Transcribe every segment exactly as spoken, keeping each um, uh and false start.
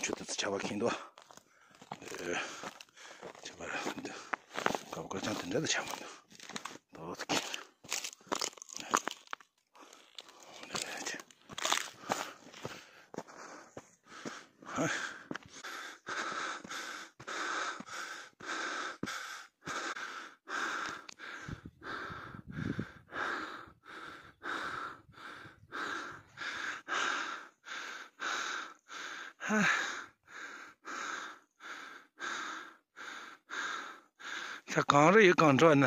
ཆུ་དེ་ཚོ་ཆར་པ་ཁེངས་འདུག་ཨེ། ཆར་པ་འདི་ཀ་བ་ཀ་ཅང་དེ་འདྲ་དུ་ཆར་མ་འདུག་ཏོག་ཙམ་ཁེངས། ད་གངས་རི་ཡི་སྒང་འགྲོ་ན་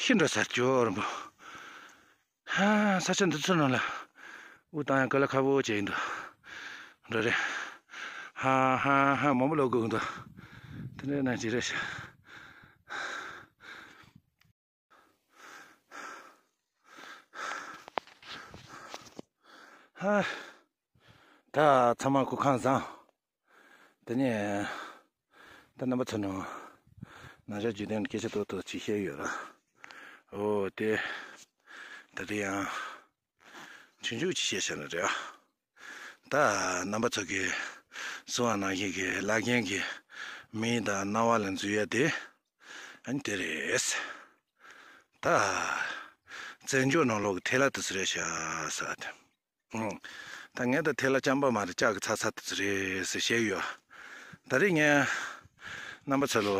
ཤི་འགྲོ་ས་སྐྱོ་རུ་མོ། ཧ། ས་ཆ་འདི་ཚོ་ནང་ལ་དབུགས་བཏང་ཡང་དཀའ་ལས་ཁག་པོ་བྱས་ཡིན་འདུག་འགྲོ་རེད། ཧ་ཧ་ཧ། མང་པོ་ལོག་དགོས་འདུག་དེ་འདྲའི་ནང་ཅི་རེད་ཤག་ཧ། ད་ཚང་མ་སྐུ་ཁམས་བཟང་། དེ་ནས་ད་རྣམ་པ་ཚོ་ནང་ན་ཞག་བརྒྱུད་དོན་སྐད་ཆ་ཏོག་ཏོག་ཅིག་བཤད་ཡོད་ར། འོ་དེ་ད་དེ་ཡང་ཆུང་ཆུང་ཅིག་བཤད་བྱ་ན་རེད། ད་རྣམ་པ་ཚོ་གིས་གསུང་བ་ནང་བཞིན་གྱི་བླ་རྒན་གྱི་མིང་དང་རྣ་བ་ལ་འཛུལ་ཡ་དེ་ཨ་ནི་དེ་རེད། ད་བཙན་བྱོལ་ནང་ལོགས་ཀྱི་ཐལ་བ་དེ་ཚོ་རེད་ཤག་ཟེར་བ་དེ། ཨང་། ད་ངས་ད་ཐལ་བ་རྐྱང་པ་མ་རེད། ལྕགས་ཀྱི་ཚ་ཚ་དེ་ཚོ་རེད་ཟེར་བཤད་ཡོད། ད་རེས་ངས་རྣམ་པ་ཚོ་ལ་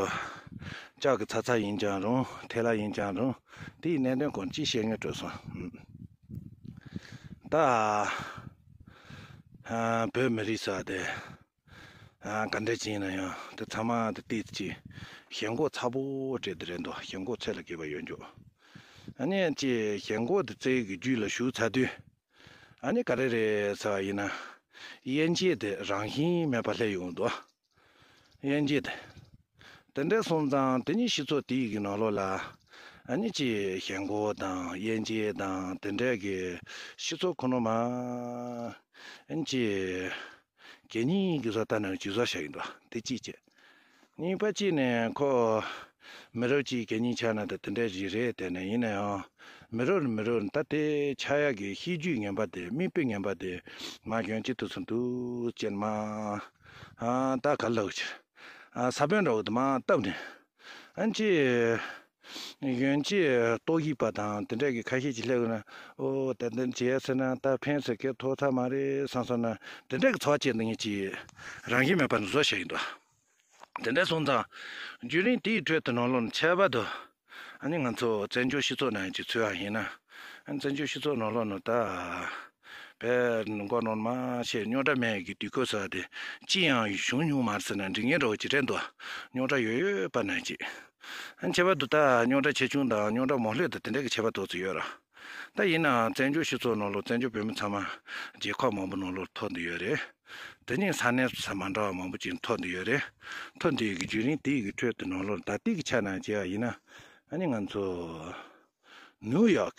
ལྕགས་ཀྱི་ཚ་ཚ་ཡིན་ཀྱང་རུང་ཐལ་བ་ཡིན་ཀྱང་རུང་དེའི་གནད་དོན་སྐོར་ཅིག་བཤད་སྙིང་འདོད་སོང་། ད་ཨ་བོད་མི་རིགས་ཟེར་བ་དེ་ཨ་ག་འདྲ་ཅིག་ཡིན་ན་ཡང་དེ་ཚང་མ་དེ་ཏིག་ཅིག་ཞེན་ཁོག་ཚ་པོ་སྤྲད་དེ་རེད་འདུག་ཞེན་ཁོག་ཚད་ལས་བརྒལ་བ་ཡོད་འཇོག་ཨ་ནི་ཅིག་ཞེན་ཁོག་དེ་རྩལ་གྱི་རྒྱུད་ལ་ཞུགས་ཚར་དུས། ཨ་ནི་ག་རེ་རེད་ཟེར་བ་ཡིན་ན། དབྱེ་འབྱེད་དེ་རང་བཞིན་མེད་པ་སླེབས་ཡོང་འདུག་དབྱེ་འབྱེད་དེ། དེ་འདྲ་སོང་ཙང་དེ་ནི་སྤྱི་ཚོགས་དེའི་གི་ནང་ལོགས་ལ། ཨ་ནི་ཅི་ཞེན་ཁོག་དང་དབྱེ་འབྱེད་དང་དེ་འདྲ་གི་སྤྱི་ཚོགས་ཁོ་ན་མ། ཨ་ནི་ཅི། གད་སྙིགས་ཀྱི་བཟོ་ལྟ་ནང་ཇུས་བཟོ་བྱ་ཡིན་འདུག་དེ་གཅིག་བྱས། གཉིས་པ་གཅིག་ནས་ཁོ་མི་རབས་གཅིག་གད་སྙིགས་ཆགས་ན་ད་དེ་འདྲ་ཞིག་རེད། དེ་ནས་ཡིན་ན་ཡང་མི་རབས་ནས་མི་རབས་ནས་ད་དེ་ཆགས་ཡག་གི་གཤིས་རྒྱུད་ངན་པ་དེ་མིག་དཔེ་ངན་པ་དེ་མ་གྱོན་ཅི་ཐུབ་སོང་འདུག་ཅེས་མ། ཨ་ད་ག་ལབ་ཅེ། ཨ་ས་བོན་འདྲ་བོ་དེ་མ་བཏབ་ནས་ཨ་ཅེ། གཞོན་སྐྱེས་ལྟོ་གཞིག་པ་དང་དེ་འདྲ་གི་ཁ་ཤས་ཀྱིས་སླེབས་ན། ཨོ་ད་འདི་བྱས་ཟེར་ན་ད་ཕན་ཟེར་མཁན་ཐོགས་ཚར་མ་རེད་བསམ་སོང་ན་དེ་འདྲ་གི་ཚོར་བ་སྐྱེ་འདི་ངེད་ཀྱིས་རང་བཞིན་མེད་པ་ནས་བཟོ་བྱས་ཡིན་འདུག་དེ་འདྲ་སོང་ཙང་བརྒྱུད་རིམ་དེའི་ཁྲོད་དུ་ནང་ལོགས་ནས་ཁྱད་པར་དུ་ཨ་ནི་ང་ཚོ་བཙན་བྱོལ་སྤྱི་ཚོགས་ནང་ཅིག་ཚུད་པ་ཡིན་ན། ཨ་ནི་བཙན་བྱོལ་སྤྱི་ཚོགས་ནང་ལོགས་ནས་ད་བས་མགོ་ནོར་མ་ཞེས་རྙོག་དྲ་མེད་ཀྱི་དུས་སྐབས་ཟེར་བ་དེ་ཅི་ཡང་བྱུང་མྱོང་མ་རེད་ཟེར་ན་འགྲིག་ངེས་འདྲ་བོ་ཅིག་རེད་འདུག་རྙོག་དྲ་ཡོད་ཡོད་པ་ནང་ཅིག་ཨ་ནི་ཁྱད་པར་དུ་ད་རྙོག་དྲ་ཆེ་ཆུང་དང་རྙོག་དྲ་མང་ལྷོད་དང་དེ་འདྲ་གི་ཁྱད་པར་ཏོག་ཙམ་ཡོད་ར། ད་ཡིན་ནའང་བཙན་བྱོལ་སྤྱི་ཚོགས་ནང་ལོགས་བཙན་བྱོལ་བོད་མི་ཚང་མ་རྒྱལ་ཁབ་མང་པོ་ནང་ལོགས་ཐོར་འདི་ཡོད་རེད། དེ་ནས་ས་གནས་ས་མ་འདྲ་བ་མང་པོ་ཅིག་ཐོར་འདི་ཡོད་རེད། ཐོར་འདི་གི་བརྒྱུད་རིམ་དེའི་གི་ཁྲོད་དུ་ནང་ལོགས་ད་ལྟའི་གི་ཆ་ནང་བྱས་པ་ཡིན་ན། ཨ་ནི་ང་ཚོ་ནིའུ་ཡོག་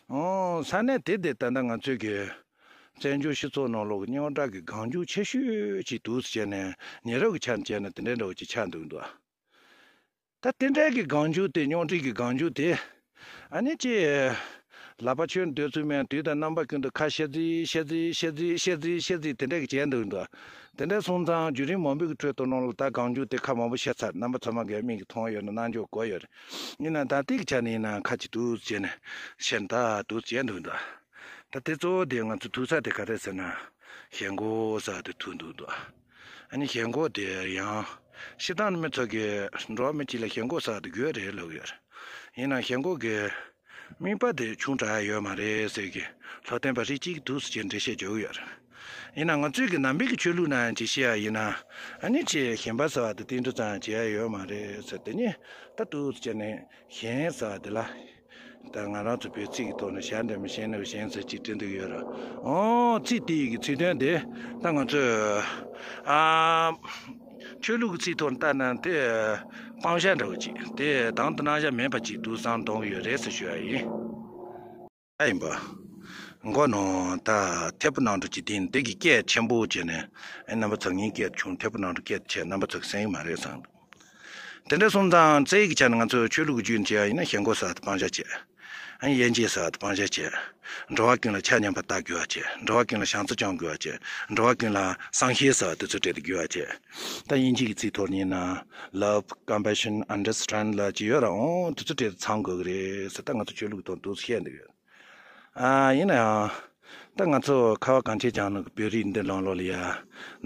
ཨོ་ས་གནས་དེ་དེ་ད་ལྟ་ང་ཚོའི་གི་བཙན་བྱོལ་སྤྱི་ཚོགས་ནང་ལོགས་རྙོག་དྲ་གི་གང་བྱུང་ཆེ་ཤོས་ཅིག་འདུག་ཟེར་ནས་ཉེ་རབས་ཀྱི་ཆ་ནས་བྱས་ན་དེ་འདྲའི་འདྲ་བོ་ཅིག་ཆགས་འདུག་འདུག་ད་དེ་འདྲའི་གི་གང་བྱུང་དེ་རྙོག་དྲའི་གི་གང་བྱུང་དེ། ཨ་ནི་ཅི། ལག་པ་ཆོས་འདོད་ཚུལ་མེད་དུས་དང་རྣམ་པ་ཀུན་ཏུ་ཁ་བཤད་རྩིས་བཤད་རྩིས་བཤད་རྩིས་བཤད་རྩིས་བཤད་རྩིས་དེ་འདྲ་གི་བྱས་འདུག་འདུག་དེ་འདྲ་སོང་ཙང་བརྒྱུད་རིམ་མང་པོའི་གི་ཁྲོད་དུ་ནང་ལ་ད་གང་བྱུང་དེ་ཁ་མང་པོ་བཤད་ཚར། རྣམ་པ་ཚང་མ་གི་མིག་གིས་མཐོང་ཡོད་ན་རྣ་འཇོག་གོ་ཡོད་རེད། ཡིན་ན་ད་ལྟའི་གི་ཆ་ནས་ཡིན་ན་ཁ་ཅིག་འདུག་བྱས་ནས་བཤད་ད་འདུག་བྱས་འདུག་འདུག་ད་དེ་གཙོ་བོ་དེ་ང་ཚོ་ཐུག་ས་དེ་ག་རེ་ཟེར་ན་ཞེན་ཁོག་ཟེར་དེ་ཐུག་འདུག་འདུག་ཨ་ནི་ཞེན་ཁོག་དེ་ཡང་སྤྱིར་བཏང་མི་ཚོ་གིས་འགྲོ་བ་མི་གཅིག་ལ་ཞེན་ཁོག་ཟེར་དེ་དགོས་རེད་ལབ་ཡོད་རེད། ཡིན་ན་ཞེན་ཁོག་གི་དམིགས་པ་དེ་ཆུང་དྲགས་ཡོད་མ་རེད་ཟེར་གི་ལྷོ་སྟོན་པ་རིགས་གཅིག་འདུག་ཟེར་གྱི་འགྲེལ་བཤད་རྒྱག་གི་ཡོད་རེད། ཡིན་ན་ང་ཚོའི་གི་ནང་པའི་གི་ཆོས་ལུགས་ནང་ཡང་ཅིག་བཤད་ཡ་ཡིན་ན། ཨ་ནི་ཅིག་ཞེན་པ་ཟེར་བ་དེ་ཏིལ་འབྲུ་ཙམ་བྱེད་ཡ་ཡོད་མ་རེད་ཟེར། དེ་ནི་ད་འདུག་ཟེར་ནས་ཞེན་ཟེར་བ་དེ་ལ། ད་ང་རང་ཚོ་བོད་ཚིག་གི་ཐོག་ནས་ཞེན་འདྲ་མི་ཞེན་ནས་ཞེན་ཟེར་ཅིག་བྲིས་འདུག་ཡོད་ར། ཨོ་ཚིག་དེ་ཡི་གི་ཚིག་དོན་དེ་ད་ང་ཚོས་ཨ་ཆོས་ལུགས་ཀྱི་ཚིག་ཐོག་ནས་བལྟས་ན་དེ་སྤང་བྱ་འདྲ་བོ་ཅིག་དེ་དང་དུ་སྣང་བྱ་མེད་པ་ཅིག་འདུག་བསམ་གཏོང་གི་ཡོད་རེད་ཟེར་ཞུ་ཡ་ཡིན། ཨ་ཡིན་པ། མགོ་ནང་ད་ཐེ་པོ་ནང་དུ་ཅིག་དེ་ཡིན་དེ་གི་སྐད་ཆེན་པོ་བྱས་ནས་ཨེ་རྣམ་པ་ཚོ་ངའི་སྐད་ཆུང་ཐེ་པོ་ནང་དུ་སྐད་ཆེ་རྣམ་པ་ཚོ་གི་གསན་ཡི་མ་རེད་བསམ་འདུག་དེ་འདྲ་སོང་ཙང་རྩ་བའི་གི་ཆ་ནས་ང་ཚོས་ཆོས་ལུགས་ཀྱི་རྒྱུད་ནས་བྱས་པ་ཡིན་ན་ཞེན་ཁོག་ཟེར་དེ་སྤང་བྱ་བྱས། ཨ་ནི་དབྱེ་འབྱེད་ཟེར་བ་དེ་སྤང་བྱ་བྱས། འགྲོ་བ་ཀུན་ལ་ཆ་མཉམ་པར་བལྟ་དགོས་པ་བྱས། འགྲོ་བ་ཀུན་ལ་བྱང་ཆུབ་སྦྱང་དགོས་པ་བྱས། འགྲོ་བ་ཀུན་ལ་བསམ་ཤེས་ཟེར་བ་དེ་ཚོ་སྤྲད་དེ་དགོས་པ་བྱས། ད་དབྱིན་ཇི་གི་ཚིག་ཐོག་ནས་ཡིན་ན་love, compassion, understand ལབ་ཅིག་ཡོད་ར། འོ་དེ་ཚོ་སྤྲད་དེ་ཚང་དགོས་ཀྱི་རེད་ཟེར། ད་ང་ཚོ་ཆོས་ལུགས་ཐོག་འདུག་སེ་བཤད་འདུག་ཡོད། ཨ་ཡིན་ན་ཡང་། ད་ང་ཚོ་ཁ་བ་གངས་ཅན་ལྗོངས་ནང་གི་བོད་རིགས་འདི་ནང་ལོགས་ལ་ཡ།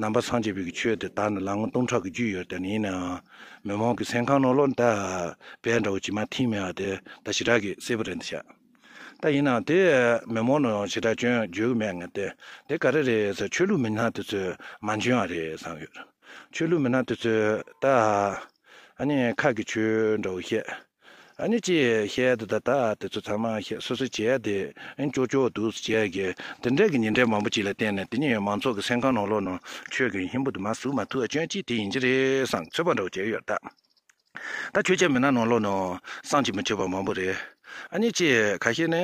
ནང་པ་སངས་རྒྱས་པའི་གི་ཆོས་དེ་དར་ནས་ལམ་ལྔ་སྟོང་ཕྲག་གི་རྒྱུད་ཡོད་དེ་ནི་ཡིན་ནའང་། མི་མང་གི་སེམས་ཁམས་ནང་ལོགས་ད་བལ་འདྲ་བོ་ཅིག་མར་ཐིམ་ཡོད་དེ་ད་ཞེ་དྲག་གི་གསལ་པོ་རེད་འདི་ཤག་ད་ཡིན་ནའང་དེ་མི་མང་ནང་ཞེ་དྲག་སྐྱོན་བརྗོད་གི་མེད། ང་དེ་དེ་ག་རེ་རེད་ཟེར། ཆོས་ལུགས་མི་སྣ་དེ་ཚོས་མ་འཇོན་པ་རེད་བསམ་ཡོད། ཆོས་ལུགས་མི་སྣ་དེ་ཚོས་ད་ཨ་ནི་ཁ་གི་ཆོས་འདྲ་བོ་བཤད། ཨ་ནི་ཅི་བཤད་དེ་ད་ད་དེ་ཚོ་ཚང་མ་བཤད། སོ་སོ་བྱས་དེ་ཨ་ནི་ཅོ་ཅོ་འདུག་བྱས་གི་དེ་འདྲ་གི་ཉིན་འདྲ་མང་པོ་ཅིག་ལ་བརྟེན་ནས་དེ་ཉིད་མང་ཚོགས་ཀྱི་སེམས་ཁམས་ནང་ལོགས་ནང་ཆོས་ཀྱི་ཧིང་པོ་དེ་མར་ཟུག་མ་ཐུབ་པ་སྐྱོན་ཅིག་དེ་ཡིན་གྱི་རེད་བསམ་ཚོད་པ་འདྲ་བོ་བྱས་ཡོད་ད། ད་ཆོས་བྱེད་མི་སྣ་ནང་ལོགས་ནང་བསམ་གྱིས་མི་ཁྱབ་པ་མང་པོ་རེད། ཨ་ནི་ཅི་ཁ་ཤས་ནི་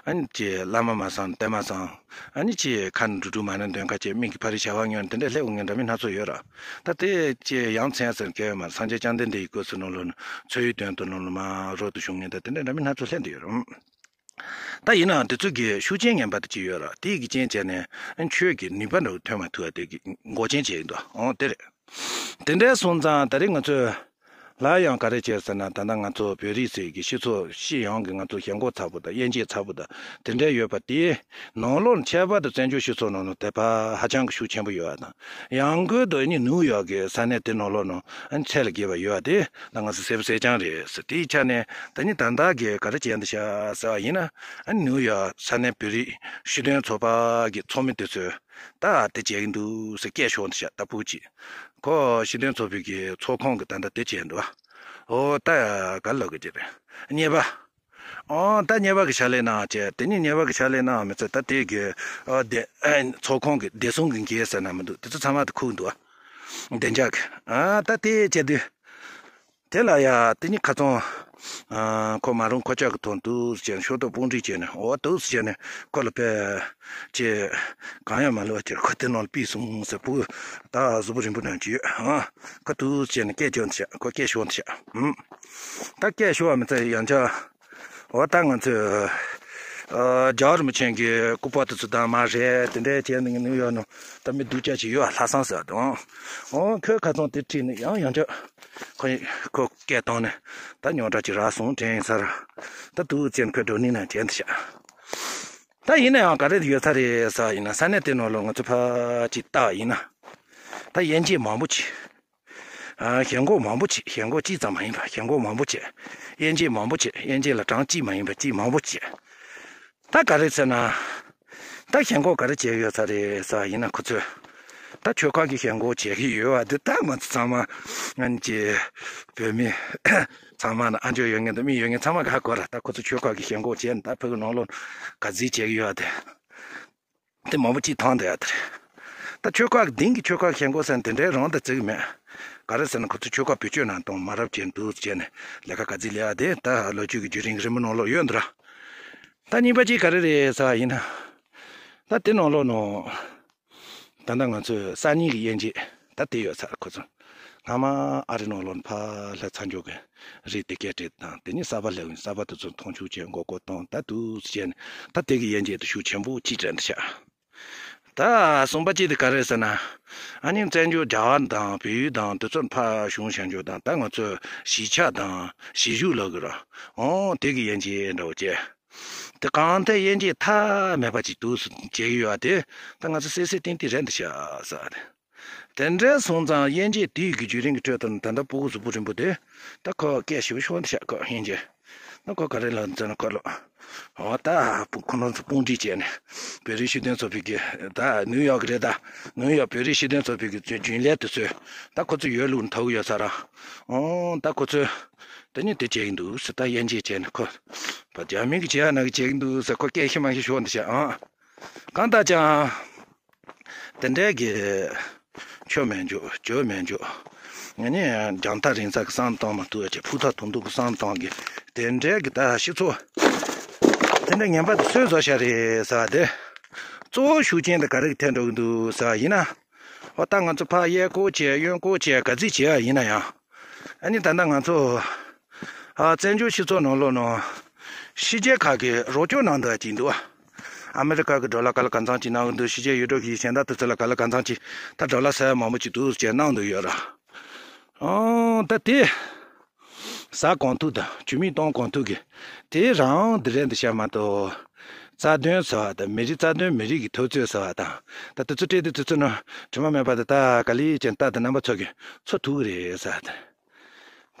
ཨ་ནི་ཅི་བླ་མ་མ་བསམ་གཏེར་མ་བསམ། ཨ་ནི་ཅི་ཁ་ནས་འགྲོ་དྲུག་མ་ནི་འདོན་ཁ་ཅེས་མིག་གི་ཕ་རི་བྱ་བ་ཉོན་དེ་འདྲ་སླེབས་ངན་འདྲ་མི་སྣ་ཚོགས་ཡོད་ར། ད་དེ་ཅི་ཡ་མཚན་ཟེར་མཁན་ཡོད་མ་རེད། སངས་རྒྱས་བཅོམ་ལྡན་འདས་ཀྱི་སྐུ་ཚེ་ནང་ལོགས་ནང་འཚོ་བའི་དོན་དུ་ནང་ལོགས་མར་རོལ་དུ་ཞུགས་མཁན་ད་དེ་འདྲ་འདྲ་མི་སྣ་ཚོགས་སླེབས་འདུག་ཡོད་ར། ད་ཡིན་ནའང་དེ་ཚོ་གི་ཤུགས་རྐྱེན་ངན་པ་དེ་ཅི་ཡོད་ར། དེ་གི་རྐྱེན་བྱས་ནས་ཨ་ནི་ཆོས་ཀྱི་ནུས་པ་འདྲ་བོ་ཐོན་མ་ཐུབ་པ་དེ་གི་འགོག་རྐྱེན་བྱས་ཡིན་འདུག་འོང་དེ་རེད། དེ་འདྲ་སོང་ཙང་ད་རེས་ང་ཚོས་ལ་ཡང་ག་རེ་བྱས་ཟེར་ན། ད་ལྟ་ང་ཚོ་བོད་རིགས་ཟེར་གི་སྤྱི་ཚོགས་སྤྱི་ཡོངས་ཀྱི་ང་ཚོ་ཞེན་ཁོག་ཚ་པོ་དང་དབྱེ་འབྱེད་ཚ་པོ་དང་དེ་འདྲ་ཡོད་པ་དེའི་ནང་ལོགས་ནས་ཁྱད་པར་དུ་བཙན་བྱོལ་སྤྱི་ཚོགས་ནང་ལ་དད་པ་ཧ་ཅང་གི་ཤུགས་ཆེན་པོ་ཡོད་པ་དང་། ཡང་སྒོས་དུ་ཨ་ནི་ནིའུ་ཡོག་གི་ས་གནས་དེ་ནང་ལོགས་ནང་ཨ་ནི་ཚད་ལས་བརྒལ་བ་ཡོད་པ་དེ་ད་ང་ཚོ་གསལ་པོ་གསལ་རྐྱང་རེད་ཟེར། དེའི་ཆ་ནས་ད་ནི་ད་ལྟ་གི་ག་རེ་བྱས་འདུག་ཤག་ཟེར་བ་ཡིན་ན། ཨ་ནི་ནིའུ་ཡོག་ས་གནས་བོད་རིགས་སྤྱི་མཐུན་ཚོགས་པ་གི་ཚོགས་མི་དེ་ཚོས་ད་དེ་བྱེད་ཀྱི་འདུག་ཟེར་སྐད་ཤོར་འདུག་ཤག་ད་ཕུགས་ཅིག་ཁོ་སྤྱི་མཐུན་ཚོགས་པའི་གི་ཚོགས་ཁང་གི་ད་ལྟ་དེ་བྱས་འདུག་ཨོ་ད་ག་ལབ་གི་ཅི་རེད། གཉེར་པ། ཨོ་ད་གཉེར་པ་གི་ཕྱག་ལས་གནང་བྱས། དེ་ནས་གཉེར་པ་གི་ཕྱག་ལས་གནང་མི་ཚེ་ད་དེ་གི་ཨོ་དེ་ཚོགས་ཁང་གི་བདེ་སྲུང་གི་འགན་ཟེར་ན་མི་འདུག་དེ་ཚོ་ཚང་མ་དེ་ཁུག་འདུག་བདེ་འཇགས་ཀྱི་ཨ་ད་དེ་བྱས་དུས། དེ་ལ་ཡ་དེ་ནི་ཁ་ཚོན། ཨ་ཁོ་མ་རུང་ཁོ་ཅག་གི་ཐོག་འདུག་ཟེར་ནས་ཤོག་ཐོག་དཔུང་སྒྲིག་བྱས་ནས། འོ་འདུག་ཟེར་ནས་ཁོ་ལ་དཔེ་ཅེས་གང་ཡང་མ་ལབ་ཅེས་ཁོ་དེ་ནང་ལ་ཕུད་སོང་ཟེར། ཕྲུ་གུ་ད་གཟུགས་པོ་རིང་པོ་ནང་བྱོས་ཨ། ཁོ་འདུག་ཟེར་ནས་སྐད་རྒྱག་འདི་བྱས། ཁོ་སྐད་ཤོར་འདི་བྱས། ཨུམ། ད་སྐད་ཤོར་བ་མི་ཚད་ཡང་ཆ། འོ་ད་ང་ཚོས་ཨ་རྒྱལ་བ་རིན་པོ་ཆེ་གི་སྐུ་པར་དེ་ཚོ་དང་མ་རེད། དེ་འདྲའི་བྱས་ནས་ནིའུ་ཡོག་ནང་ད་མི་སྡུག་ཅག་ཅིག་ཡོད་པ་ལྷག་བསམ་ཟེར་བ་དང་། འོ་ཁོའི་ཁ་ཚོན་དེ་ཁྲིད་ནས་ཡང་ཡང་ཆ། ཁོ་ཁོ་སྐད་བཏང་ནས་ད་རྙོག་དྲ་ཅིག་རག་སོང་དྲན་ཡིན་ས་ར། ད་འདུག་ཟེར་ནས་ཁོས་སྒྲོན་ནི་ན་དྲན་འདི་བྱས། ད་ཡིན་ན་ཡང་ག་རེ་ཡོད་ས་རེད་ཟེར་བ་ཡིན་ན། ས་གནས་དེ་ནང་ལ་ང་ཚོ་ཕར་ཅིག་བལྟ་བ་ཡིན་ན། ད་དབྱེ་འབྱེད་མང་པོ་ཅིག་ཨ་ཞེན་ཁོག་མང་པོ་ཅིག་ཞེན་ཁོག་གཅིག་ཙམ་མ་ཡིན་པ་ཞེན་ཁོག་མང་པོ་ཅིག་དབྱེ་འབྱེད་མང་པོ་ཅིག་དབྱེ་འབྱེད་ལ་གྲངས་གཅིག་མ་ཡིན་པ་གཅིག་མང་པོ་ཅིག་ད་ག་རེ་ཟེར་ན། ད་ཞེན་ཁོག་ག་རེ་བྱས་ཡོད་ས་རེད་ཟེར་བ་ཡིན་ན། ཁོ་ཚོས་ད་ཆོལ་ཁ་གི་ཞེན་ཁོག་བྱེད་ཀྱི་ཡོད་པ་འདི་ད་ང་ཚོ་ཚང་མ་ང་ཚོ་བོད་མི་ཚང་མ་ན་ཨ་འཇོ་ཡོད་མཁན་དང་མི་ཡོད་མཁན་ཚང་མ་ག་གོ་ར། ད་ཁོ་ཚོ་ཆོལ་ཁ་གི་ཞེན་ཁོག་བྱས་ནས་ད་བོད་ཀྱི་ནང་ལོགས་ག་ཚོད་བྱེད་ཀྱི་ཡོད་པ་དེ། དེ་མང་པོ་ཅིག་མཐོང་བསྡད་ཡ་དེ་རེད། ད་ཆོལ་ཁ་གི་སྡིངས་ཀྱི་ཆོལ་ཁ་གི་ཞེན་ཁོག་ཟེར་ན་དེ་འདྲའི་རང་དང་བརྩི་གི་མེད། ག་རེ་ཟེར་ན་ཁོ་ཚོ་ཆོལ་ཁ་བེད་སྤྱོད་གནང་སྟངས་མ་རབས་ཅན་འདུག་ཟེར་ནས་ལས་ཀ་ག་ཚོད་ལས་ཡ་དེ་ད་ལོ་རྒྱུས་ཀྱི་བརྒྱུད་རིམ་རིང་པོ་ནང་ལོགས་ཡོད་འདུག་ར། ད་གཉིས་པ་ཅིག་ག་རེ་རེད་ཟེར་བ་ཡིན་ན། ད་དེ་ནང་ལོགས་ནང་། ད་ལྟ་ང་ཚོས་སང་ཉིན་གྱི་དབྱེ་འབྱེད་ད་དེ་ཡོད་ཚར། ཁོ་ཚོ་སྔ་མ་ཨ་རི་ནང་ལོགས་ཕར་སླེབས་ཚར་འཇོག་གི་རིགས་དེ་སྐད་བྲིས་དང་། དེ་ནས་གསར་པ་སླེབས་ཡིན། གསར་པ་དེ་ཚོ་མཐོང་ཆུང་བྱས་མགོ་སྐོར་བཏང་། ད་འདུག་བྱས་ནས་ད་དེ་གི་དབྱེ་འབྱེད་དེ་ཤུགས་ཆེན་པོ་ཅིག་སྤྲད་འདི་བྱས། ད་གསུམ་པ་ཅིག་དེ་ག་རེ་ཟེར་ན། ཨ་ནི་བཙན་བྱོལ་རྒྱ་གར་དང་བལ་ཡུལ་དང་དེ་ཚོར་ཕར་བྱུང་བྱས་འཇོག་དང་། ད་ང་ཚོས་གཞིས་ཆགས་དང་གཞིས་བཞུགས་ལབ་གི་ར། འོང་དེ་གི་དབྱེ་འབྱེད་འདྲ་བོ་བྱས། དེ་གང་ལྟར་དབྱེ་འབྱེད་མཐའ་མེད་པ་ཅིག་འདུག་སེ་བྱེད་ཀྱི་ཡོད་པ་དེ་ད་ང་ཚོ་གསལ་གསལ་ཏན་ཏན་རེད་འདི་བྱས་ཟེར་བ་དེ། དེ་འདྲ་སོང་ཙང་དབྱེ་འབྱེད་དེའི་གི་བརྒྱུད་རིམ་གྱི་ཁྲོད་དུ་ད་ལྟ་ཕྲུ་གུ་གཟུགས་པོ་རིང་པོ་དེ་ད་ཁོ་སྐད་ཞེ་པོ་ཤོར་འདི་བྱས། ཁོ་དབྱེ་འབྱེད་ན་ཁོ་ག་རེ་ལབ་ཟེར་ན། ཁོ་ལོ་འོ་ད་ཁོ་རང་ཚོ་དཔུང་སྒྲིག་བྱས་ནས་བོད་རིགས་སྤྱི་མཐུན་ཚོགས་པའི་གི་ད་ནིའུ་ཡོག་གི་རེད། ད་ནིའུ་ཡོག་བོད་རིགས་སྤྱི་མཐུན་ཚོགས་པའི་གི་རྒྱུན་ལས་དེ་ཚོས་ད་ཁོ་ཚོ་ཡོད་ལུགས་ཐོག་ཡོད་ས་ར། འོ་ད་ཁོ་ཚོས་དེ་ནི་དེ་བྱེད་ཀྱི་འདུག་ཟེར། ད་དབྱེ་འབྱེད་བྱས་ནས་ཁོ་བ་རྒྱ་མི་གི་བྱེད་ཡ་ན་གི་བྱེད་ཀྱི་འདུག་ཟེར། ཁོ་སྐད་ཤི་མ་ཤི་ཤོར་འདི་བྱས་ཨང་། གང་ལྟར་ཀྱང་། དེ་འདྲའི་གི་ཆོས་མེད་འཇོག་ཇོ་མེད་འཇོག་ང་ནི་རྒྱང་ཐག་རིང་ས་གི་བསམ་བཏང་མ་ཐུབ་ཅེས། ཕུགས་ཐག་ཐུང་ཐུང་གི་བསམ་བཏང་གི་དེ་འདྲའི་གི་ད་སྤྱི་ཚོགས་དེ་འདྲ་ངན་པ་དེ་སུས་བཟོ་བཞག་རེད་ཟེར་བ་དེ། གཙོ་བོ་ཤུགས་རྐྱེན་དེ་ག་རེ་གི་ཐད་འགྲོ་གི་འདུག་ཟེར་བ་ཡིན་ན། འོ་ད་ང་ཚོ་ཕར་གཡས་སྐོར་བྱས་གཡོན་སྐོར་བྱས་ག་ཚོད་བྱས་པ་ཡིན་ན་ཡང་། ཨ་ནི་ད་ལྟ་ང་ཚོ་ཨ་བཙན་བྱོལ་སྤྱི་ཚོགས་ནང་ལོགས་ནང་ ཕྱི་རྒྱལ་ཁག་གི་རོགས་སྐྱོར་གནང་འདུག་ཅིག་འདུག་ཨ། ཨ་མེ་རི་ཀ་གི་ཌོ་ལར་ག་ལ་ག་ཚང་ཅིག་གནང་གི་འདུག་ཕྱི་རྒྱལ་ཡུ་རོབ་ཀྱི་གཞན་དག་དེ་ཚོ་ལ་ག་ལ་ག་ཚང་ཅིག་ད་ཌོ་ལར་ས་ཡ་མང་པོ་ཅིག་འདུག་ཅེས་གནང་འདུག་ཡོད་ར། ཨོ་ད་དེ་ཟ་གང་ཐུབ་དང་ཇུས་མིག་གཏོང་གང་ཐུབ་ཀྱི་དེ་རང་དེ་རེད་འདི་བཤད་མ་གཏོགས། རྩ་དོན་ཟེར་བ་དང་མི་རིགས་རྩ་དོན་མི་རིགས་ཀྱི་འཐབ་རྩོད་ཟེར་བ་དང་ད་དེ་ཚོ་སྤྲད་དེ་དེ་ཚོ་ནི་དྲི་མ་མེད་པ་དེ་ད་ག་ལེ་ཅན་ད་དེ་རྣམ་པ་ཚོ་གི་ཚོ་ཐུག་གི་རེད་ཟེར་བ་དང་།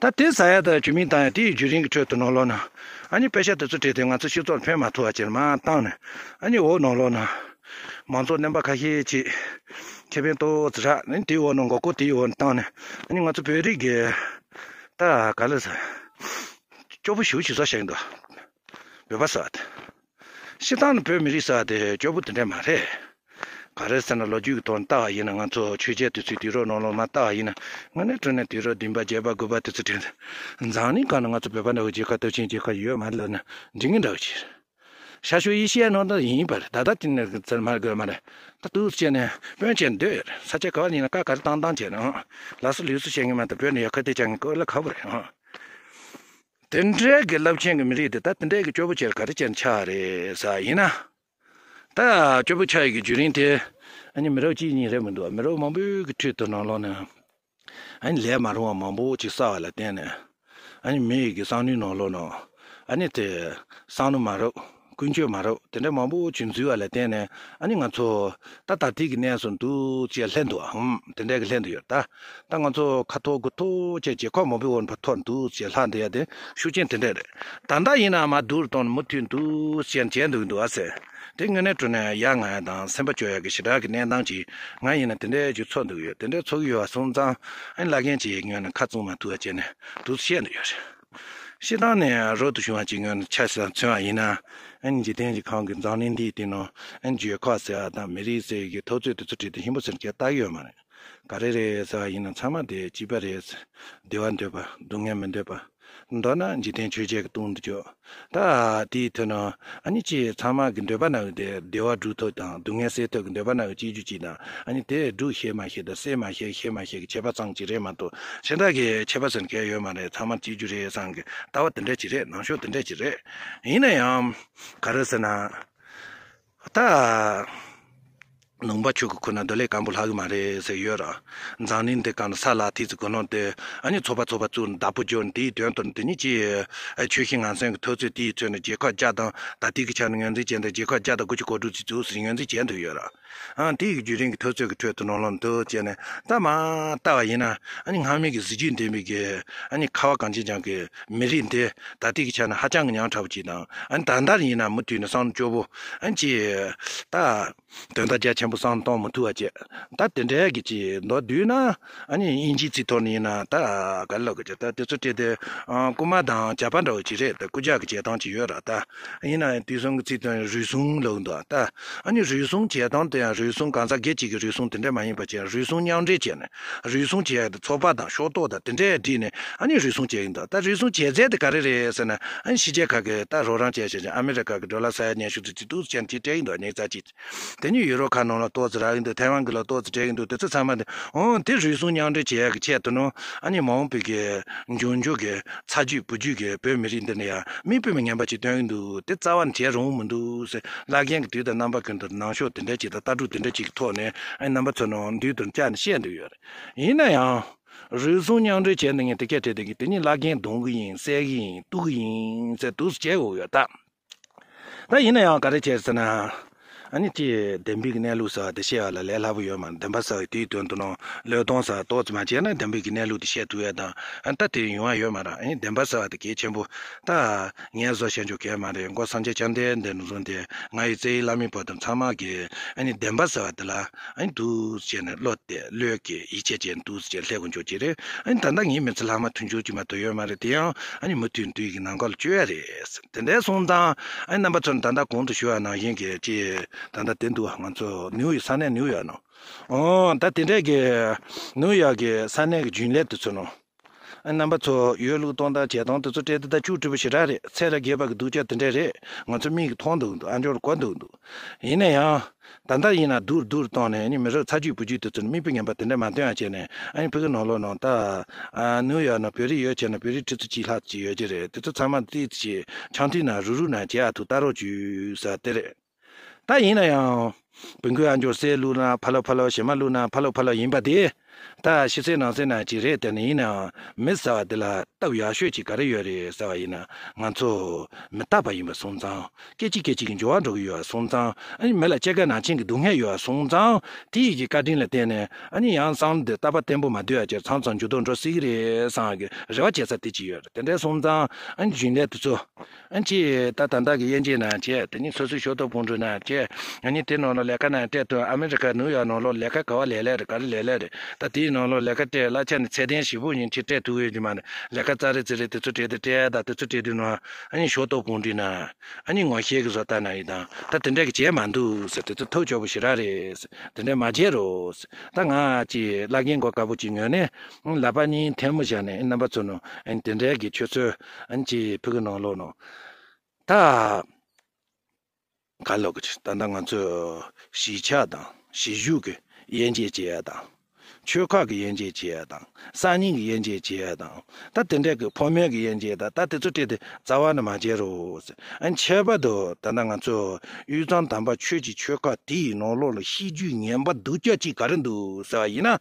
ད་དེ་ཟ་ཡ་དང་ཇུས་མིག་བཏང་ཡ་དེའི་བརྒྱུད་རིམ་གྱི་ཁྲོད་དུ་ནང་ལོགས་ན། ཨ་ནི་པེ་ཤ་དེ་ཚོ་སྤྲད་དེ་ང་ཚོ་སྤྱི་ཚོགས་ཕན་མ་ཐོགས་པ་ཅིག་མར་བཏང་ནས། ཨ་ནི་འོག་ནང་ལོགས་ན། མང་ཚོགས་རྣམ་པ་ཁ་ཤས་ཅིག་ཁེ་ཕན་ཏོག་ཙམ་རག་ཨ་ནི་དེའི་འོག་ནང་མགོ་སྐོར་དེའི་འོག་ནས་བཏང་ནས། ཨ་ནི་ང་ཚོ་བོད་རིགས་ཀྱི་ད་ག་ལེ་ཟ། སྐྱོ་པོ་ཞེ་པོ་ཞིག་བཟོ་བཞག་གི་འདུག་བོད་པ་ཟེར་བ་དེ། སྤྱིར་བཏང་ནི་བོད་མི་རིགས་ཟེར་བ་དེ་སྐྱོ་པོ་དེ་འདྲ་མ་རེད། ག་རེ་ཟེར་ན་ལོ་རྒྱུས་ཀྱི་ཐོག་ནས་ལྟ་བ་ཡིན་ན་ང་ཚོ་ཆོས་རྒྱལ་དུས་ཚོད་དུས་རབས་ནང་ལོགས་མར་ལྟ་བ་ཡིན་ན་དངོས་གནས་དྲང་གནས་དུས་རབས་བདུན་པ་བརྒྱད་པ་དགུ་པ་དེ་ཚོ་དྲན། འཛམ་གླིང་སྒང་ན་ང་ཚོ་བོད་པ་འདྲ་བོ་རྒྱལ་ཁབ་སྟོབས་ཆེན་རྒྱལ་ཁབ་ཡོད་མ་རེད་ལབ་ན་འགྲིག་ངེས་འདྲ་བོ་ཅིག་ཤར་ཕྱོགས་ཨེ་ཤི་ཡའི་ནང་ད་ཡིན་པ་རེད། ད་ལྟ་དེ་ནས་ཚུར་མར་དགོས་མ་རེད། ད་དུས་ཚོད་བྱས་ནས་དཔོན་བྱས་ནས་སྡོད་ཡོད་རེད། ས་ཆ་ག་བ་ཡིན་ན་ཀ་ག་རེ་བཏང་བཏང་བྱས་ནས་ལགས་སོ་ལུས་སུ་བྱེད་ངེས་མ་གཏོགས་བོད་ནས་ཡར་ཁ་གཏད་བྱ་ངེས་ཀོ་ལ་ཁ་བོ་རེད། དེ་འདྲའི་གི་རླབས་ཆེན་གི་མི་རིགས་དེ་ད་དེ་འདྲའི་གི་སྐྱོ་པོ་ཆེར་ག་རེ་བྱས་ནས་ཆགས་རེད་ཟེར་ཡིན་ན། ད་སྐྱོ་པོ་ཆགས་ཡི་གི་བརྒྱུད་རིམ་དེ། ཨ་ནི་མི་རབས་གཅིག་གཉིས་རེད་མི་འདུག་མི་རབས་མང་པོའི་གི་ཁྲོད་དུ་ནང་ལོགས་ནས། ཨ་ནི་ལས་མ་རུང་བ་མང་པོ་ཅིག་བསགས་པ་ལ་བརྟེན་ནས། ཨ་ནི་མི་ཡི་གི་བསམ་བློའི་ནང་ལོགས་ནང་། ཨ་ནི་དེ་བསམ་བློ་མ་རུང་ཀུན་སྤྱོད་མ་རུང་དེ་འདྲ་མང་པོ་ཅིག་འཛུལ་བ་ལ་བརྟེན་ནས། ཨ་ནི་ང་ཚོ་ད་ད་ལྟའི་གི་གནས་སུ་འདུག་ཅེས་སླེབས་འདུག་ཨ་ཧུམ་དེ་འདྲ་གི་སླེབས་འདུག་ཡོད་ད། ད་ང་ཚོ་ཁ་ཐོར་དགུ་ཐོར་བྱས་རྗེས་ཁོག་མང་པོའི་འོག་ཕར་ཐོར་འདུག་ཅེས་ལྷག་འདི་ཡ་དེ་ཤུགས་རྐྱེན་དེ་འདྲ་རེད། ད་ལྟ་ཡིན་ན་མ་སྡུག་རུ་གཏོང་ནས་མུ་མཐུད་འདུག་ཅེས་བྱས་འདུག་འདུག་ཨ་ཟེར། དེ་དངོས་གནས་དྲང་གནས་ཡ་ང་ཡ་དང་སེམས་པ་སྐྱོ་ཡ་གི་ཞེ་དྲག་གི་གནས་སྟངས་ཅིག་ང་ཡིན་ན་དེ་འདྲའི་རྒྱུ་ཚོར་འདུག་ཡོད། དེ་འདྲའི་ཚོར་གི་ཡོད་པ་སོང་ཙང་ཨ་ནི་བླ་རྒན་ཅིག་ངོས་ནས་ཁ་བཙུམ་མ་ཐུབ་པ་བྱས་ནས་འདུག་བཤད་འདུག་ཡོད་རེད། སྤྱིར་བཏང་ནས་རོ་དུ་བྱུང་བ་ཅིག་ངོས་ནས་ཆ་ཞིག་མཚོན་པ་ཡིན་ན། ཨ་ནི་འཇིག་རྟེན་གྱི་ཁམས་ཀྱི་འཛམ་གླིང་འདིའི་སྟེང་ནང་ཨ་ནི་རྒྱལ་ཁབ་ཟེར་བ་དང་མི་རིགས་ཟེར་གྱི་འཐབ་རྩོད་དེ་ཚོ་བྲིས་ཏེ་ཧིན་པོ་ཟེར་གྱི་ལྟ་གི་ཡོད་མ་རེད། ག་རེ་རེད་ཟེར་བ་ཡིན་ན་ཚང་མ་དེ་གཅིག་པ་རེད། བདེ་བ་འདོད་པ་སྡུག་བསྔལ་མི་འདོད་པ། མདོར་ན་འཇིག་རྟེན་ཆོས་བརྒྱད་ཀྱི་སྟེང་དུ་འཇོག་ད་དེའི་ཐོག་ནས་ཨ་ནི་ཅི་ཚང་མ་གི་འདོད་པ་ན་ཡོད་དེ་བདེ་བ་སྒྲུབ་ཐབས་དང་སྡུག་བསྔལ་སེལ་ཐབས་ཀྱི་འདོད་པ་ན་ཡོད་སྐྱེ་རྒྱུ་ཅིག་དང་ཨ་ནི་དེ་སྒྲུབ་ཤེས་མ་ཤེས་དང་སེལ་མ་ཤེས་ཤེས་མ་ཤེས་ཀྱི་ཁྱད་པར་ཙམ་ཅིག་རེད་མ་གཏོགས་གཞན་དག་གི་ཁྱད་པར་ཟེར་མཁན་ཡོད་མ་རེད། ཚང་མ་སྐྱེ་རྒྱུ་རེད་བསམ་གི་ལྟ་བ་དེ་འདྲ་ཅིག་རེད། ནང་ཤོག་དེ་འདྲ་ཅིག་རེད། ཡིན་ན་ཡང་ག་རེ་ཟེར་ན། ད། ནང་པ་ཆོས་ཀྱི་ཁུར་ན་རྡོ་ལེབ་སྐམ་པོ་ལྷག་གི་མ་རེད་ཟེར་ཡོད་ར། འཛམ་གླིང་འདི་སྒང་ལ་ས་ལ་ཐིག་ཙི་གོ་ནོར་ཏེ། ཨ་ནི་ཚོགས་པ་ཚོགས་པ་བཙུགས་ནས་བདག་པོ་འཇོག་ནས་དེའི་དོན་དུ་དེ་ཉིད་ཀྱི། ཆོས་ཤིང་ངན་སོང་གི་འཐབ་རྩོད་དེའི་ཁྲོད་ནས་རྒྱལ་ཁབ་བརྒྱ་དང་ད་ལྟའི་གི་ཆ་ནས་ངོས་འཛིན་བྱས་འདུག་རྒྱལ་ཁབ་བརྒྱ་དང་དགུ་བཅུ་གོ་དྲུག་ཅིག་བཙུགས་ཟེར་ངོས་འཛིན་བྱས་འདུག་ཡོད་ར། ཨང་དེའི་གི་བརྒྱུད་རིམ་གྱི་འཐབ་རྩོད་ཀྱི་ཁྲོད་དུ་ནང་ལོགས་འདུག་བྱས་ནས་ད་མ་ལྟ་བ་ཡིན་ན། ཨ་ནི་སྔ་མའི་གི་གཟི་བརྗིད་ལྡན་པའི་གི་ཨ་ནི་ཁ་བ་གངས་ཅན་ལྗོངས་ཀྱི་མི་རིགས་འདི་ད་ལྟའི་གི་ཆ་ནས་ཧ་ཅང་གི་ཉམ་ཕྲ་བོ་ཅིག་དང་ཨ་ནི་ད་ལྟ་ཡིན་ན་མུ་མཐུད་ནས་བསམ་བློ་སྐྱོ་བོ་ཨ་ནི་ཅི་ད་དོན་དག་རྒྱ་ཆེན་པོ་བསམ་བློ་གཏོང་མི་ཐུབ་པ་བྱས། ད་དེ་འདྲའི་གི་ཅི་མདོར་བསྡུས་ན་ཨ་ནི་དབྱིན་ཇིའི་ཚིག་ཐོག་ནས་ཡིན་ན་ད་ག་ལབ་གི་ཅི་ད་དེ་ཚོ་སྤྲད་དེ་རྐུན་མ་དང་ཇག་པ་འདྲ་བོ་ཅིག་རེད། ད་རྐུ་ཇག་གི་བྱེད་སྟངས་ཅིག་ཡོད་ར། ད་ཡིན་ན་ཡང་དུས་གསུམ་གི་ཚིག་ཐོག་ནས་རུལ་སུངས་ལབ་འདུག་ད་ཨ་ནི་རུལ་སུངས་བྱེད་སྟངས་དེ་ཡང་རུལ་སུངས་གང་ཟག་སྒེར་གཅིག་གི་རུལ་སུངས་དེ་འདྲ་མ་ཡིན་པ་བྱས་རུལ་སུངས་མཉམ་འབྲེལ་བྱས་ནས། རུལ་སུངས་བྱེད་ཡག་དེ་ཚོགས་པ་དང་ཕྱོགས་གཏོགས་དང་དེ་འདྲས་བསྒྲིགས་ནས་ཨ་ནི་རུལ་སུངས་བྱེད་ཀྱི་འདུག་ད་རུལ་སུངས་བྱེད་ཚད་དེ་ག་རེ་རེད་ཟེར་ན་ཨ་ནི་ཕྱི་རྒྱལ་ཁག་གི་ད་རོགས་རམ་བྱས་བྱས་ཨ་མེ་རི་ཀ་གི་ཌོ་ལར་ས་ཡ་ཉི་ཤུ་ཙམ་ཅིག་འདུག་ཟེར་ནས་ཅིག་སྤྲད་ཀྱི་འདུག་ཉིས་རྩ་གཅིག་དེ་ནི་ཡུ་རོབ་ཁག་ནང་ལ་ཏོག་ཙམ་རག་གི་འདུག་ཐའེ་ཝན་གི་ལ་ཏོག་ཙམ་སྤྲད་ཀྱི་འདུག་དེ་ཚོ་ཚང་མ་དེ་ཨོ་དེ་རུལ་སུངས་མཉམ་འབྲེལ་བྱེད་ཡག་གི་ཆེད་དུ་ནོ་ཨ་ནི་མ་འོངས་པའི་གི་འབྱུང་འགྱུར་གི་ཚ་རྒྱུད་བུ་རྒྱུད་ཀྱི་བོད་མི་རིགས་འདི་ནི་ཡང་མིག་དཔེ་མི་ཉན་པ་ཅིག་སྟོན་གྱི་འདུག་དེ་རྩ་བ་ནས་བྱེད་རུང་མི་འདུག་ཟེར་བླ་རྒན་གྱི་དུས་དང་རྣམ་པ་ཀུན་ཏུ་ནང་ཤོག་དེ་འདྲ་ཅིག་དང་ལྟ་གྲུབ་དེ་འདྲ་ཅིག་གི་ཐོག་ནས་ཨ་རྣམ་པ་ཚོ་ནང་མདུན་དུ་བཅར་ནས་བཤད་འདོད་ཡོད་རེད། ཡིན་ན་ཡང་། རུལ་སུངས་མཉམ་འབྲེལ་བྱས་འདི་ངས་དེ་སྐད་བྲིས་དེ་གི་དེ་ཉིད་བླ་རྒན་རྡུང་གི་ཡིན་བསད་གི་ཡིན་གཏུག་གི་ཡིན་ཟེར་འདུག་སེ་བྱེད་དགོས་ཡོད་ད། ད་ཡིན་ན་ཡང་ག་རེ་བྱས་ཟེར་ན། ཨ་ནི་ཅི་བདེན་པའི་གནས་ལུགས་ཟེར་བ་དེ་བཤད་པ་ལ་ལས་སླ་པོ་ཡོད་མ་རེད། བདེན་པ་ཟེར་བའི་དེའི་དོན་དུ་ནང་བློས་གཏོང་ཟེར་བ་ཏོག་ཙམ་མ་བྱས་ན་བདེན་པའི་གི་གནས་ལུགས་དེ་བཤད་ཐུབ་ཡ་དང་ཨ་ནི་ད་དེ་ཡོང་བ་ཡོད་མ་རེད། ཨ་ནི་བདེན་པ་ཟེར་བ་དེ་གལ་ཆེན་པོ་ད་ངས་བཟོ་བཤད་འཇོག་གལ་མ་རེད། མགོ་སངས་རྒྱས་བཅོམ་ལྡན་འདས་ནས་བཟུང་སྟེ་ང་ཡི་རྩ་བའི་བླ་མའི་བར་དུ་ཚང་མ་གི་ཨ་ནི་བདེན་པ་ཟེར་བ་དེ་ལ་ཨ་ནི་འདུག་སེ་བྱས་ནས་བློ་གཏད་བློས་བཀལ་ཡིད་ཆེས་བྱས་འདུག་སེ་བྱས་ལྷད་གོ་འཇོག་གི་རེད། ཨ་ནི་ད་ལྟ་ངའི་མི་ཚེ་ལྷག་མ་མཐུན་འགྱུར་གྱི་མ་གཏོགས་ཡོད་མ་རེད། དེ་ཡང་ཨ་ནི་མུ་མཐུད་འདུག་གི་ནང་ཁ་ལ་བཅོལ་ཡ་རེད། དེ་འདྲའི་སོང་ཙང་ཨ་ནི་རྣམ་པ་ཚོ་ནི་ད་ལྟ་གོང་དུ་ཞུ་བ་ནང་བཞིན་གྱི་ཅི་ད་ལྟ་དེ་འདུག་ང་ཚོ་ནིའུ་ཡོག་ས་གནས་ནིའུ་ཡོག་ནང་ཨོ་ད་དེ་འདྲའི་གི་ནིའུ་ཡོག་གི་ས་གནས་ཀྱི་རྒྱུན་ལས་དེ་ཚོ་ནང་། རྣམ་པ་ཚོ་ཡོད་ལུགས་གཏོང་སྟངས་བྱེད་སྟངས་དེ་ཚོ་སྤྲད་དེ་ད་ཅུང་སྤྲོས་པོ་ཞེ་དྲག་རེད། ཚད་ལ་རྒལ་བ་གི་སྡུག་ཅག་དེ་འདྲ་རེད། ང་ཚོ་མིག་གིས་མཐོང་འདུག་འདུག་ཨ་འབྱོར་གོ་འདུག་འདུག་ཡིན་ན་ཡང་། ད་ལྟ་ཡིན་ན་སྡུག་སྡུག་བཏང་ནས་ཨ་ནི་མི་རབས་ཚ་རྒྱུད་བུ་རྒྱུད་དེ་ཚོ་ནི་མིག་དཔེ་ངན་པ་དེ་འདྲ་མ་སྟོན་ཡ་བྱས་ནས། ཨ་ནི་ཕ་གི་ནང་ལོགས་ནང་ད་ནིའུ་ཡོག་ནང་བོད་རིགས་ཡོད་བྱས་ན་བོད་རིགས་ཁྲི་ཚོ་གཅིག་ལྷག་ཅིག་ཡོད་ཀྱི་རེད། དེ་ཚོ་ཚང་མ་ཏིག་ཅིག་ཆང་འཐུང་ན་རུག་རུག་ན་བྱེད་ཡ་ཐུག་ལྟ་རོགས་བྱོས་ཟེར་དེ་རེད། ད་ཡིན་ན་ཡང་། བུ་མགོའི་ཨ་འབྱོར་གསེར་བླུགས་ན་ཕ་ལོ་ཕ་ལོ། ཞེ་མ་བླུགས་ན་ཕ་ལོ་ཕ་ལོ་ཡིན་པ་དེ། ད་ཕྱི་གསལ་ནང་གསལ་ན་ཅིག་རེད། དེ་ནི་ཡིན་ནའང་མི་ཟེར་བ་འདི་ལ་སྟབས་ཡག་ཤོས་ཅིག་ག་རེ་ཡོད་རེད་ཟེར་བ་ཡིན་ན། ང་ཚོ་མི་རྟག་པ་ཡིན་པ་སོང་ཙང་། སྐད་ཅིག་སྐད་ཅིག་གི་འགྱུར་བ་འགྲོ་གི་ཡོད་པ་སོང་ཙང་། ཨ་ནི་མི་ལ་སྐྱེ་རྒ་ན་འཆིང་གི་སྡུག་བསྔལ་ཡོད་པ་སོང་ཙང་། དེ་ཡི་གི་བཀའ་དྲིན་ལ་བརྟེན་ནས་ཨ་ནི་ཡང་བསམ་བློ་འདི་རྟག་པ་བརྟན་པོ་མ་སྡོད་ཡ་ཅིག་མཚམས་མཚམས་འགྱུར་ལྡོག་འགྲོ་སྲིད་ཀྱི་རེད་བསམ་གི་རེ་བ་བྱེད་ས་དེ་ཅིག་ཡོད་རེད། དེ་འདྲ་སོང་ཙང་ཨ་ནི་རྒྱུན་ལས་དེ་ཚོ། ཨ་ནི་ཅིག་ད་ད་ལྟ་གི་དབྱེ་འབྱེད་ནང་བྱས། དེ་ནི་སོ་སོའི་ཤོག་ཐོག་ཕུང་འདྲུ་ནང་བྱས། ཨ་ནི་དེ་ནང་ལ་ལས་ཀ་ནང་སྤྲད་དུས་ཨ་མི་རི་ཀ་ནིའུ་ཡོག་ནང་ལོགས་ལས་ཀ་ག་བ་ལས་ལས་རེད། ག་རེ་ལས་ལས་རེད། ད་དེའི་ནང་ལོགས་ལས་ཀ་སྤྲད་གླ་ཆ་ནི་ཚད་ལྡན་ཞེ་པོ་ཡིན་ཅིག་སྤྲད་ཐུབ་ཡོད་ཀྱི་མ་རེད། ལས་ཀ་ཙག་རེ་ཙིག་རེ་དེ་ཚོ་སྤྲད་དེ་སྤྲད་ད་དེ་ཚོ་སྤྲད་དུས་ནང་ཨ་ནི་ཤོག་ཐོག་ཕུང་འདྲུ་ནང་ཨ་ནི་ངོ་ཤེས་ཀྱི་བཟོ་ལྟ་ན་ཡིན་དང་། ད་དེ་འདྲ་གི་བྱས་མ་འདུག་ཟེར། དེ་ཚོ་ཐབས་སྐྱོ་པོ་ཞེ་དྲག་རེད་ཟེར། དེ་འདྲ་མ་བྱེད་རོགས་ཟེར། ད་ང་ཅིག་བླ་རྒན་གོ་དཀར་པོ་ཅིག་ངོས་ནས་ལག་པ་གཉིས་ཐལ་མོ་བཞག་ནས་རྣམ་པ་ཚོ་ནང་ཨ་ནི་དེ་འདྲ་གི་ཁྱོད་ཚོ་ཨ་ནི་ཅིག་ཕུ་གུ་ནང་ལོགས་ནང་། ད། ག་ལོག་གི་ད་ལྟ་ང་ཚོས་གཞིས་ཆགས་དང་གཞིས་བཞུགས་ཀྱི་དབྱེ་འབྱེད་བྱེད་ཡ་དང་། ཆོལ་ཁ་གི་དབྱེ་འབྱེད་བྱེད་ཡ་དང་། ས་གནས་ཀྱི་དབྱེ་འབྱེད་བྱེད་ཡ་དང་། ད་དེ་འདྲ་གི་ཕོ་མོའི་གི་དབྱེ་འབྱེད་དང་ད་དེ་ཚོ་སྤྲད་དེ་རྩ་བ་ནས་མ་བྱེད་རོགས། ཨ་ཁྱད་པར་དུ་ད་ལྟ་ང་ཚོ་དབུས་གཙང་དམ་པ་ཆོས་ཀྱི་ཆོལ་ཁ་དེ་ཡི་ནང་ལོགས་ལ་ཤེས་རྒྱུད་ངན་པ་སྡུག་ཅག་ཅིག་ག་རེ་འདུག་ཟེར་བ་ཡིན་ན།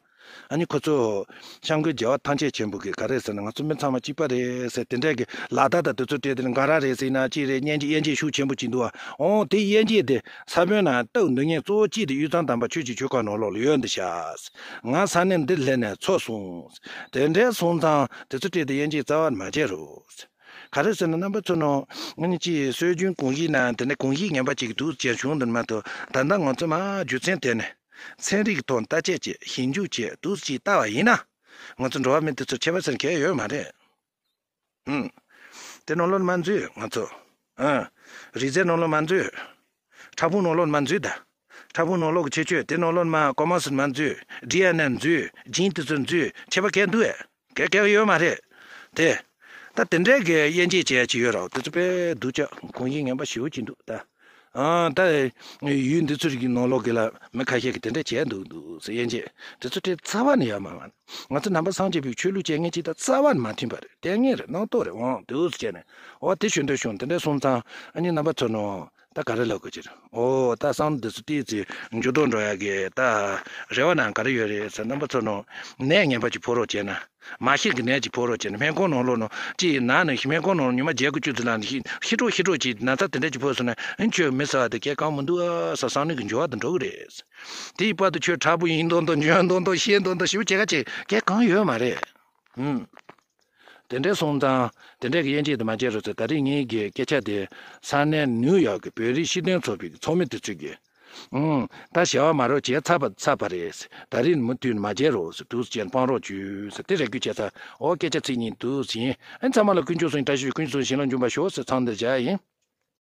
ཨ་ནི་ཁོ་ཚོ་སྐྱབས་མགོན་རྒྱལ་བ་ཐམས་ཅད་མཁྱེན་པོ་གིས་ག་རེ་ཟེར་ན། ང་ཚོ་མི་ཚང་མ་གཅིག་པ་རེད་ཟེར། དེ་འདྲ་གི་ལག་བརྡ་དང་དེ་ཚོ་སྤྲད་དེ་ནི་འགའ་ར་རེད་ཟེར་ན་ཅི་རེད། སྙན་སྙན་འཇེབས་ཤུགས་ཆེན་པོ་ཅིག་འདུག་ཨ། འོང་དེ་དབྱེ་འབྱེད་དེ་ས་བོན་ནང་བཏབ་འདུག་མཁན་གཙོ་བོ་གཅིག་དེ་དབུས་གཙང་དམ་པ་ཆོས་ཀྱི་ཆོལ་ཁ་ནང་ལོགས་ལ་ཡོད་འདི་ཤག་ང་ས་གནས་འདི་སླེབས་ནས་ཚོར་སོང་། དེ་འདྲ་སོང་ཙང་དེ་ཚོ་སྤྲད་དེ་དབྱེ་འབྱེད་རྩ་བ་ནས་མ་བྱེད་རོགས། ག་རེ་ཟེར་ན་རྣམ་པ་ཚོ་ནང་ང་ནི་ཅི་སྲོལ་རྒྱུན་གོམས་གཤིས་ནང་དེ་འདྲ་གོམས་གཤིས་ངན་པ་ཅིག་འདུག་ཅེས་བྱུང་འདུག་མ་གཏོགས། ད་ལྟ་ང་ཚོ་མ་རྒྱུ་མཚན་དེ་ནི། ཚན་རིག་གི་ཐོག་བརྟག་དཔྱད་བྱས་ཞིབ་འཇུག་བྱས་འདུག་ཅིག་ལྟ་བ་ཡིན་ན། ང་ཚོ་འགྲོ་བ་མི་དེ་ཚོ་ཁྱད་པར་ཟེར་མཁན་ཡོད་མ་རེད། ཨུམ། དེ་ནང་ལོགས་མ་འཛུལ་ང་ཚོ། ཨ། རིག་རྩལ་ནང་ལོགས་མ་འཛུལ། ཕྲ་ཕུང་ནང་ལོགས་མ་འཛུལ་ད། ཕྲ་ཕུང་ནང་ལོགས་ཀྱི་ཁྱད་ཆོས་དེ་ནང་ལོགས་མ་ཀོ་མར་སི་མ་འཛུལ། ཌི་ཨེན་ཨེ་འཛུལ། ཇིན་དེ་ཚོ་འཛུལ། ཁྱད་པར་གང་འདུག་ཨེ། གལ་གལ་ཡོད་མ་རེད། དེ། ད་དེ་འདྲའི་གི་དབྱེ་འབྱེད་བྱེད་ཡ་ཅིག་ཡོད་རེད། དེ་ཚོ་དཔེ་སྡུག་ཅག་གོམས་གཤིས་ངན་པ་ཞེ་པོ་ཅིག་འདུག་ད། ཨ། ད་ཡུལ་འདི་ཚོ་རིགས་ཀྱི་ནང་ལོགས་ཀྱི་ལ་མི་ཁ་ཤས་ཀྱིས་དེ་འདྲ་བྱས་འདུག་འདུག་ཟེར། དབྱེ་འབྱེད་དེ་ཚོ་དེ་རྩ་བ་ནས་ཡོད་མ་རེད། ང་ཚོ་ནང་པ་སངས་རྒྱས་པའི་ཆོས་ལུགས་བྱེད་མཁན་ཅིག་དང་རྩ་བ་ནས་མ་མཐུན་པ་རེད། ལྟས་ངན་རེད། རྣམ་རྟོག་རེད། འོང་དེ་འུ་ཚོ་བྱས་ནས་འོ་དེ་ཞུ་འདོད་བྱུང་། དེ་འདྲ་སོང་ཙང་ཨ་ནི་རྣམ་པ་ཚོ་ནང་། ད་ག་རེ་ལབ་དགོས་ཀྱི་རེད། ཨོ་ད་བསམ་བློ་འདི་ཚོ་ཏོག་ཙམ་འགྱུར་ལྡོག་འགྲོ་ཡ་གི་ད་རེ་བ་ནང་ག་རེ་ཡོད་རེད་ཟེར། རྣམ་པ་ཚོ་ནང་ནད་ངན་པ་ཅིག་ཕོག་རོགས་བྱས་ན། མ་ཤེས་ཀྱི་ནད་ཅིག་ཕོག་རོགས་བྱས་ན། སྨན་ཁང་ནང་ལོགས་ནང་ཅིག་ན་ནས་སྨན་ཁང་ནང་ཉི་མ་བརྒྱད་དགུ་བཅུ་ཙམ་ལ་ཤི་ཤི་གྲོགས་ཤི་གྲོགས་ཅིག་ན་ཚ་དེ་འདྲ་ཅིག་ཕོག་སོང་ན། ཨ་ཁྱོད་མི་ཟེར་བ་དེ་གལ་གང་མི་འདུག་ཨ་ཟེར། བསམ་བློ་གི་འགྱུར་བ་དེ་འགྲོ་གི་རེད། དེའི་བར་དུ་ཁྱོད་དྲག་པོ་ཡིན་མདོག་མདོག་འཇོན་མདོག་མདོག་ཤེས་མདོག་མདོག་ཞེ་པོ་བྱེད་ག་བྱེད་གལ་གང་ཡོད་མ་རེད། ཨུམ། དེ་འདྲའི་སོང་ཙང་དེ་འདྲའི་གི་དབྱེ་འབྱེད་དེ་མ་བྱེད་རོགས་ཟེར། ད་རེས་ངའི་གི་སྐད་ཆ་དེ་ས་གནས་ནིའུ་ཡོག་གི་བོད་རིགས་སྤྱི་མཐུན་ཚོགས་པའི་གི་ཚོགས་མི་དེ་ཚོས་གི། ཨུམ། ད་བྱ་བ་མ་རོགས་བྱས་ཚར་བ་ཚར་བ་རེད། ད་རེས་མུ་མཐུད་མ་བྱེད་རོགས་ཟེར། འདུག་སེ་བྱས་ནས་སྤང་རོགས་བྱོས་ཟེར། དེ་རེ་སྐུལ་བྱས་ཚར། འོ་སྐད་ཆ་ཚིག་གཉིས་འདུག་སེ་ཡིན། ཨ་ཚང་མ་ལ་དཀོན་མཆོག་གསུམ་བཀྲ་ཤིས་ཤོག་དཀོན་མཆོག་གསུམ་བྱིན་རླབས་འཇོམས་པར་ཤོག་ཟེར་ཚང་འདིར་བཞག་ཡིན།